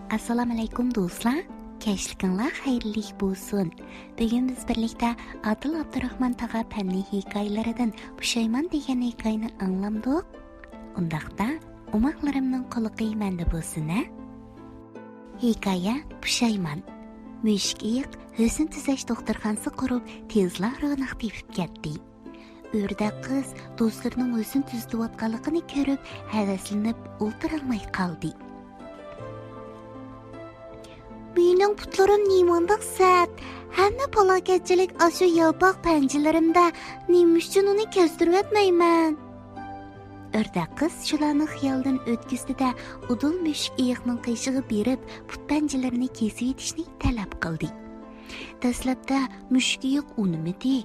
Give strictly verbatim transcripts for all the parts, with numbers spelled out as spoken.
ئەسسالامۇئەلەيكۇم دوستلار، كەچلىكىڭلار خەيرلىك بولسۇن. بۈگۈن بىز بىرلىكتە ئادىل ئابدۇراخمان تاغا پەننىي ھېكايىلىرىدىن پۇشايمان دېگەن ھېكايىنى ئاڭلامدۇق؟ ئۇنداقتا ئوماقلىرىمنىڭ قۇلىقى مەندە بولسۇن ھە. ھېكايە پۇشايمان. مۈشۈك ئېيىق ھۆسن تۈزەش دوختۇرخانىسى قۇرۇپ، تېزلا روناق تېپىپ كەتتى. ئۆردەك قىز دوستلىرىنىڭ ھۆسن تۈزىتىۋاتقانلىقىنى كۆرۈپ، ھەۋەسلىنىپ ئولتۇرالماي قالدى. مېنىڭ پۇتلىرىم نېمانداق سەت، ھەممە پالاكەتچىلىك ئاشۇ يالپاق پەنجىلىرىمدە، نېمە ئۈچۈن ئۇنى كەستۈرۈۋەتمەيمەن؟ ئۆردەك قىز شۇلارنى خىيالىدىن ئۆتكۈزدى-دە، ئۇدۇل مۈشۈك ئېيىقنىڭ قېشىغا بېرىپ، پۇت پەنجىلىرىنى كېسىۋېتىشنى تەلەپ قىلدى. دەسلەپتە مۈشۈك ئېيىق ئۇنىمىدى،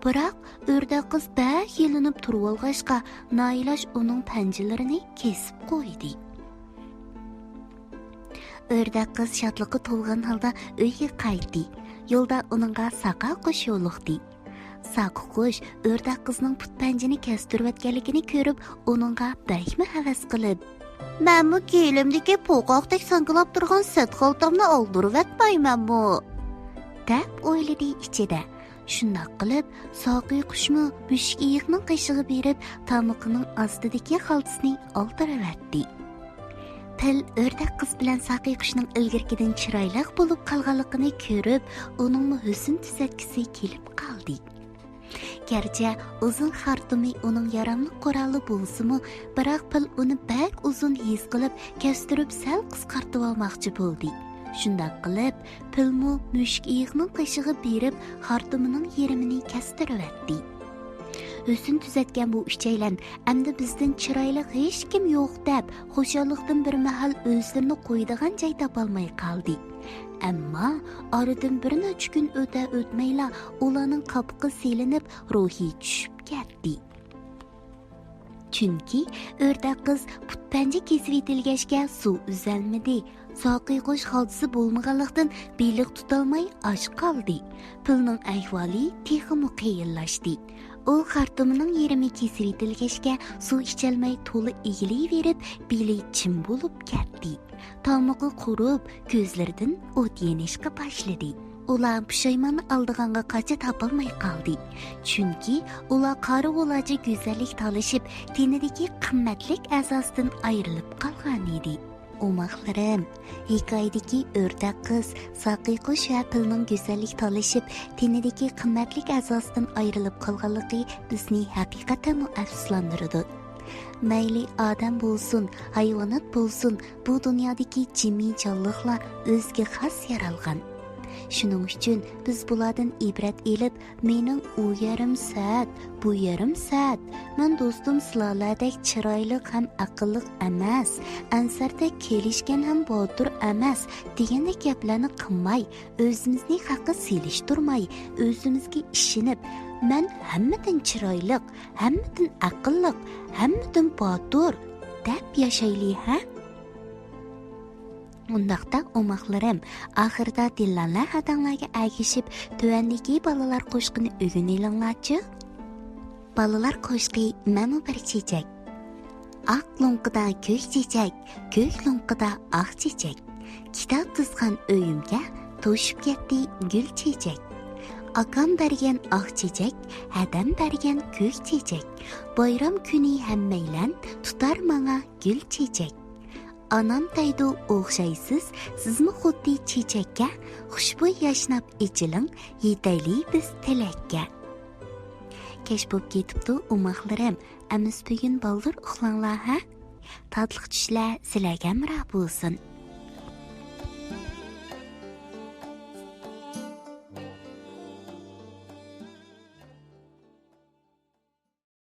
بىراق ئۆردەك قىز بەك يېلىنىپ تۇرۇۋالغاچقا، نائىلاج ئۇنىڭ پەنجىلىرىنى كېسىپ قويدى. ئۆردەك قىز شادلىققا تولغان ھالدا ئۆيگە قايتتى. يولدا ئۇنىڭغا ساقا قۇش يولۇقتى. ساقا قۇش ئۆردەك قىزنىڭ پۇت پەنجىنى كەستۈرۈۋەتكەنلىكىنى كۆرۈپ، ئۇنىڭغا بەكمۇ ھەۋەس قىلىپ، مەنمۇ كېلىمدىكى پوقاقتەك ساڭگىلاپ تۇرغان سەت خالتامنى ئالدۇرۇۋەتمەيمەنمۇ؟ دەپ ئويلىدى ئىچىدە. شۇنداق قىلىپ، ساقا قۇشمۇ مۈشۈك ئېيىقنىڭ قېشىغا بېرىپ، تامىقىنىڭ ئاستىدىكى خالتىسىنى ئالدۇرۇۋەتتى. پىل ئۆردەك قىز بىلەن ساقا قۇشنىڭ ئىلگىرىكىدىن چىرايلىق بولۇپ قالغانلىقىنى كۆرۈپ، ئۇنىڭمۇ ھۆسن تۈزەتكۈسى كېلىپ قالدى. گەرچە ئۇزۇن خارتۇمى ئۇنىڭ ياراملىق قورالى بولسىمۇ، بىراق پىل ئۇنى بەك ئۇزۇن ھېس قىلىپ، كەستۈرۈپ سەل قىسقارتىۋالماقچى بولدى. شۇنداق قىلىپ، پىلمۇ مۈشۈك ئېيىقنىڭ قېشىغا بېرىپ، خارتۇمىنىڭ يېرىمىنى كەستۈرۈۋەتتى. ھۆسن تۈزەتكەن بۇ ئۈچەيلەن ئەمدى بىزدىن چىرايلىق ھېچكىم يوق دەپ، خۇشاللىقتىن بىر مەھەل ئۆزلىرىنى قويىدىغان جاي تاپالماي قالدى. ئەمما ئارىدىن بىر نەچچە كۈن ئۆتە ئۆتمەيلا ئۇلارنىڭ قاپىقى سېلىنىپ، روھى چۈشۈپ كەتتى. چۈنكى ئۆردەك قىز پۇت پەنجە كېسىۋېتىلگەچكە سۇ ئۈزەلمىدى. ساقا قۇش خالتىسى بولمىغانلىقتىن بېلىق تۇتالماي ئاچ قالدى. پىلنىڭ ئەھۋالى تېخىمۇ قىيىنلاشتى. ئۇ خارتۇمىنىڭ يېرىمى كېسىۋېتىلگەچكە سۇ ئىچەلمەي تولا ئېگىلىۋېرىپ، بېلى چىم بولۇپ كەتتى. تامىقى قۇرۇپ، كۆزلىرىدىن ئوت يېنىشقا باشلىدى. ئۇلار پۇشايماننى ئالىدىغانغا قاچا تاپالماي قالدى. چۈنكى ئۇلار قارىغۇلارچە گۈزەللىك تالىشىپ، تېنىدىكى قىممەتلىك ئەزاسىدىن ئايرىلىپ قالغانىدى. ئوماقلىرىم، ھېكايىدىكى ئۆردەك قىز، ساقا قۇش ۋە پىلنىڭ گۈزەللىك تالىشىپ، تېنىدىكى قىممەتلىك ئەزاسىدىن ئايرىلىپ قالغانلىقى بىزنى ھەقىقەتەنمۇ ئەپسۇسلاندۇرىدۇ. مەيلى ئادەم بولسۇن، ھايۋانات بولسۇن، بۇ دۇنيادىكى جىمى جانلىقلار ئۆزىگە خاس يارالغان. شۇنىڭ ئۈچۈن بىز بۇلاردىن ئىبرەت ئېلىپ، مېنىڭ ئۇ يېرىم سەت، بۇ يېرىم سەت، مەن دوستۇم سىلەرلەردەك چىرايلىق ھەم ئەقىللىق ئەمەس، ئەنسەردەك كېلىشكەن ھەم باتۇر ئەمەس دېگەندەك گەپلەرنى قىلماي، ئۆزىمىزنى خەققە سېلىشتۇرماي، ئۆزىمىزگە ئىشىنىپ، مەن ھەممىدىن چىرايلىق، ھەممىدىن ئەقىللىق، ھەممىدىن باتۇر دەپ ياشايلى ھە؟ ئۇنداقتا ئوماقلىرىم، ئاخىرىدا دىللاللار ھەدەڭلارگە ئەگىشىپ، تۆۋەندىكى بالىلار قوشىقىنى ئۆگىنىۋېلىڭلارچۇ. بالىلار قوشىقى مەنمۇ بىر چېچەك. ئاق لوڭقىدا كۆك چېچەك، كۆك لوڭقىدا ئاق چېچەك. كىتاب تىزغان ئۆيۈمگە توشۇپ كەتتى گۈل چېچەك. ئاكام بەرگەن ئاق چېچەك، ھەدەم بەرگەن كۆك چېچەك. بايرام كۈنى ھەممەيلەن تۇتار ماڭا گۈل چېچەك. ئانام دەيدۇ ئوخشايسىز، سىزمۇ خۇددى چېچەككە، خۇشبۇي ياشناپ ئېچىلىڭ، يېتەيلى بىز تىلەككە. كەچ بوپ كېتىپتۇ ئوماقلىرىم، ئەمىسە بۈگۈن بالدۇر ئۇخلاڭلار ھە؟ تاتلىق چۈشلەر سىلەرگە ھەمراھ بولسۇن.